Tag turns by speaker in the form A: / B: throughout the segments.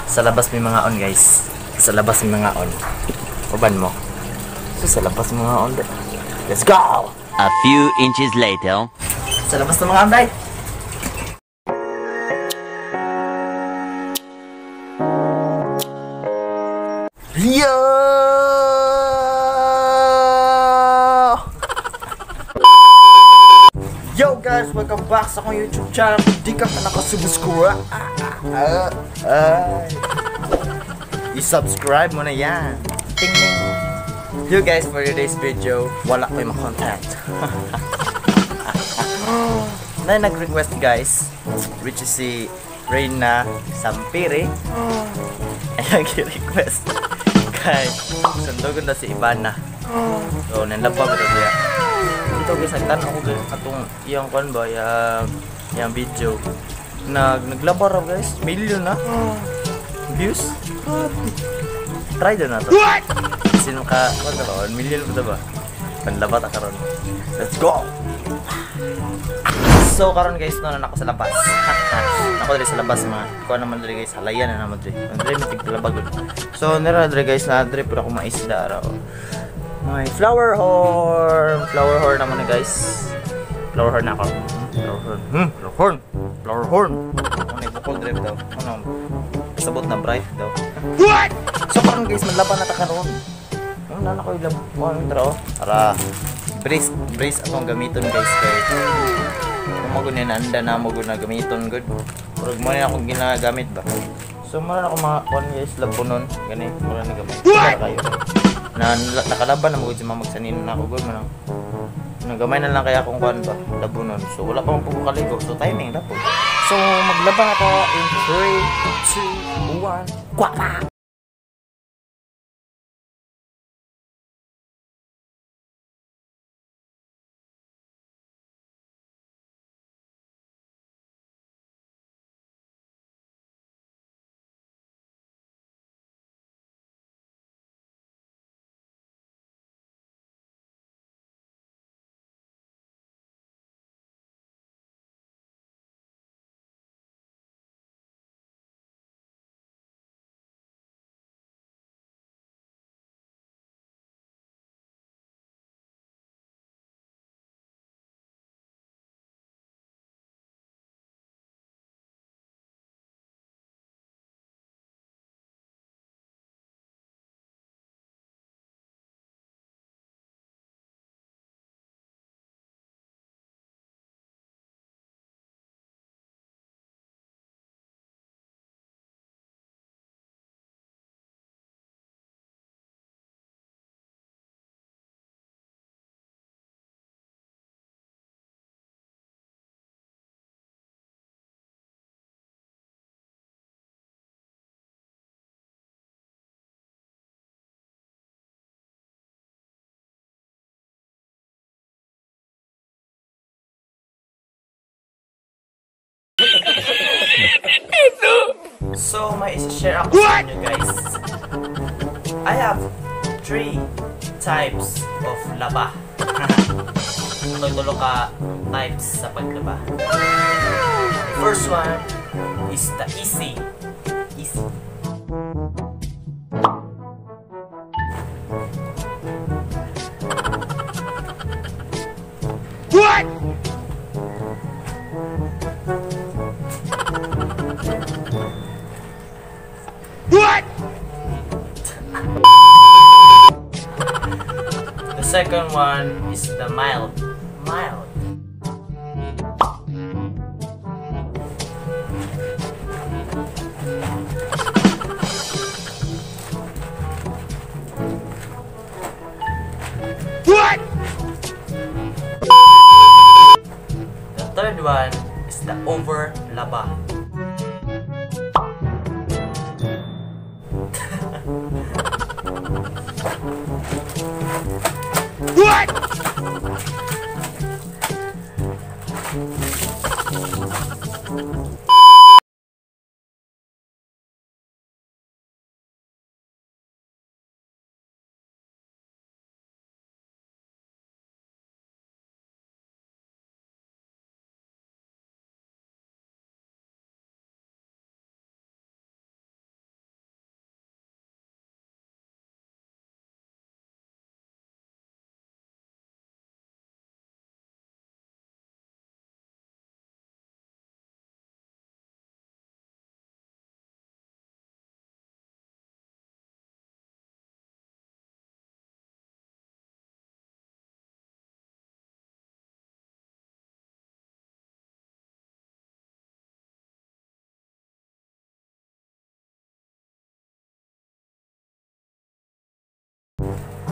A: Sa labas may mga on, guys. Sa labas may mga on. Uban mo. So, sa labas may mga on. Let's go!
B: A few inches later.
A: Sa labas ng mga on, day! Yo! Yo guys, welcome back sa akong YouTube channel. Kung di ka pa nakasubscribe, i-subscribe mo na yan. Ting ting. Yo guys, for today's video, wala ko yung content. Na nag-request guys, which is si Reyna Sampiri. Ayan, request kay sundugon na si Ivana. So, nanlaba ko siya. Ito guys, nagtan-aw ko guys atong iyang kuan ba, iyang video. Naglaba raw guys, million na views. Try daw na to. Sino ka, kuan ba? 1 million ba ba? Panlaba ta karon. Let's go. So karon guys, no na ako sa labas. Ako diri sa labas mga. Kuan naman diri guys, halayan na naman diri. Diri may tigpalabag. So nira diri guys, na diri pud ako maisda ra. May flower horn. Flower horn naman na guys. Flower horn ako. Flower horn. Flower horn. Flower horn. Ano yung bukol drive daw? Ano? Kasabot na bright daw. What? So karon guys, manlaban na ta karon. Ano na ako ilab? Ano tara oh? Ara. Brace, brace akong gamiton guys kay. Kung mo na anda na mo na gamiton good. Murag mo na akong ginagamit ba. So mura na ako mga kuan guys, labunon gani, mura na gamay. Kayo. Na nakalaban na mo gud si mama magsanin na ako gud man. Nagamay na lang kaya akong kuan ba, labunon. So wala pa man po ko kaligo. So timing na po. So maglaban ako in 3, 2, 1. Kwapa. So, may isa-share ako sa inyo guys. I have 3 types of laba. Tulo ka types sa paglaba. The first one is the easy. Easy. What? What? The second one is the mild. Mild. What? The third one is the over laba. What?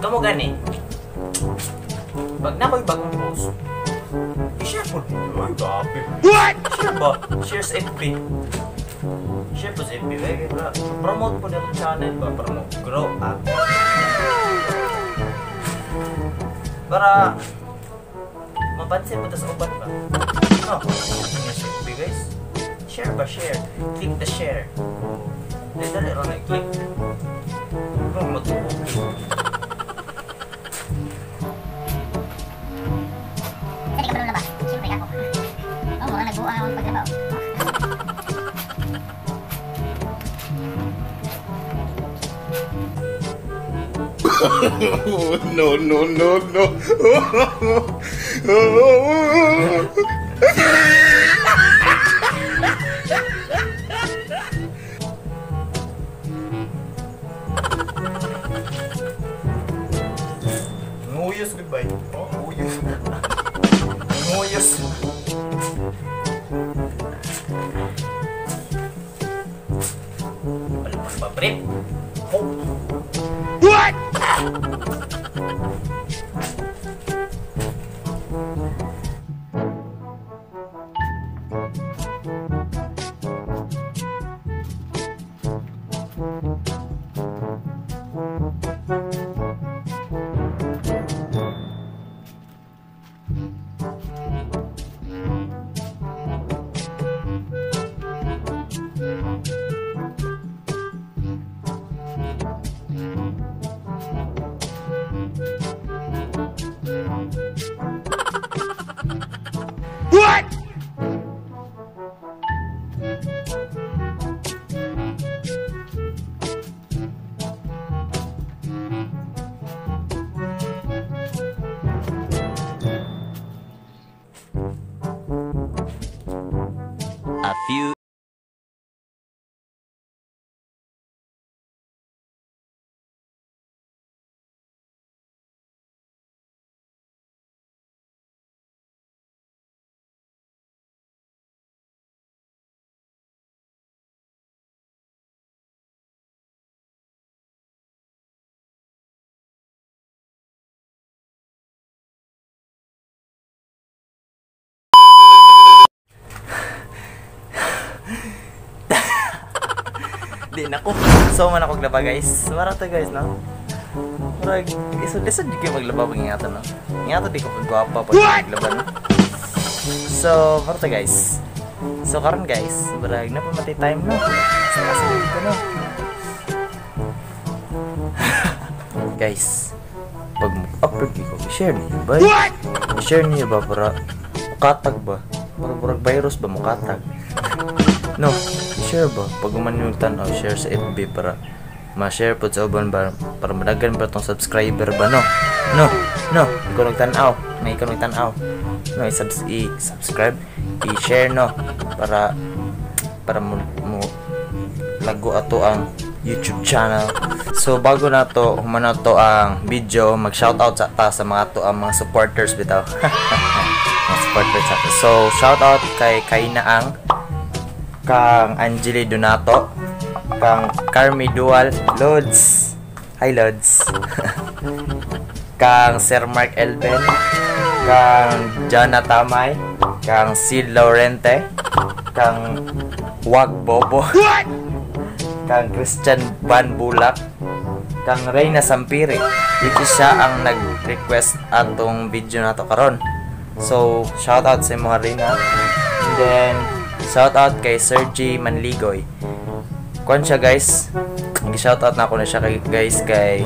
A: Kamo gani. Pag na ko'y bagong post, i-share po ninyo. Ay, grabe. What? Share ba? Share sa FB. Share po sa FB. Eh, promote po na itong channel ba? Para mo-grow up. Para mapansin mo ito sa uban ba? No. Share sa FB, guys. Share ba? Share. Click the share. Dali, dali, ron. Click. Ron, matubo.
C: Oh, no, no, no, no.
A: Nguyos, goodbye. Oh, nguyos. Nguyos. Palpaprit. Oh.
C: What? What?
B: A few
A: Di na ko. So man ako maglaba, guys. Mara to, guys, no? Murag isod-isod jud kayo maglaba pag ingatan, no? Ingatan di ko pag gwapa pag maglaba, no? So, mara to, guys. So karon, guys, murag na pa time, no? Sa ko, no? Guys, pag mag-upload ko, share niyo ba? Share niyo ba para mukatag ba? Para murag virus ba mukatag? No, share ba? Pag uman yung tanaw, share sa FB para ma-share po sa uban ba? Para madagan ba itong subscriber ba? No, no, no. Ikaw nagtanaw. Na ikaw nagtanaw. No, i-subscribe, i-share, no. Para mo lago ato ang YouTube channel. So bago na to, human na to ang video, mag-shoutout sa ta sa mga to ang mga supporters bitaw. Mga supporters sa. So shoutout kay Kaina ang, kang Angeli Donato, kang Carmi Dual Lods. Hi Lods. Kang Sir Mark Elben, kang Jana Tamay, kang Sid Laurente, kang Wag Bobo, kang Christian Van Bulak, kang Reyna Sampiri, which is siya ang nag-request atong video nato karon. So shout out sa imo, Reyna. And then shout out kay Sir G Manligoy. Kuan siya, guys. Gi-shout out na ako na siya kay, guys, kay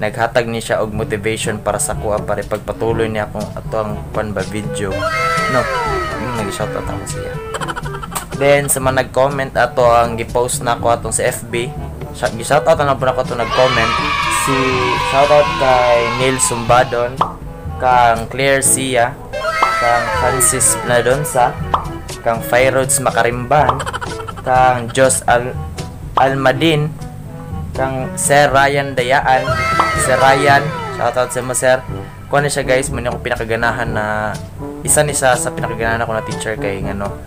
A: naghatag ni siya og motivation para sa kuha para pagpatuloy niya akong ato ang kuan ba video. No, nag-shout out ako siya. Then sa mga nag-comment ato ang gi-post na ako atong sa FB. Gi-shout out na po ako ato nag-comment. Si shout out kay Neil Sumbadon, kang Claire Sia, kang Francis Pladonsa, kang Firods Makarimban, kang Jos Almadin, kang Sir Ryan Dayaan. Sir Ryan, shoutout sa mo, sir. Kuha na siya, guys, man ako pinakaganahan na isa ni siya sa pinakaganahan ako na teacher kay ngano.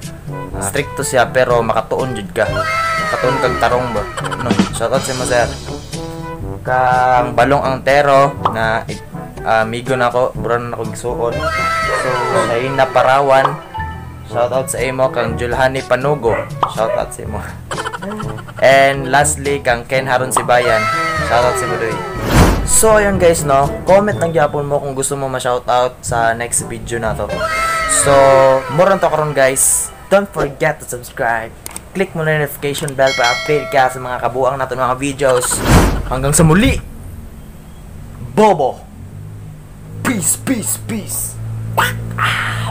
A: Stricto siya pero makatuon jud ka. Makatuon kag tarong ba. No, shoutout sa mo, sir. Kang Balong Angtero na amigo na ako, mura na ako gisuon. So, Shaina Parawan, shout out sa imo. Kang Julhani Panugo, shout out sa imo. And lastly, kang Ken Haron Sibayan, shout out sa imo doy. So ayun guys, no, comment lang gyapon mo kung gusto mo ma-shout out sa next video na to. So, mao ra to karon, guys. Don't forget to subscribe. Click mo na yung notification bell para update ka sa mga kabuang nato mga videos. Hanggang sa muli. Bobo. Peace, peace, peace. Ah.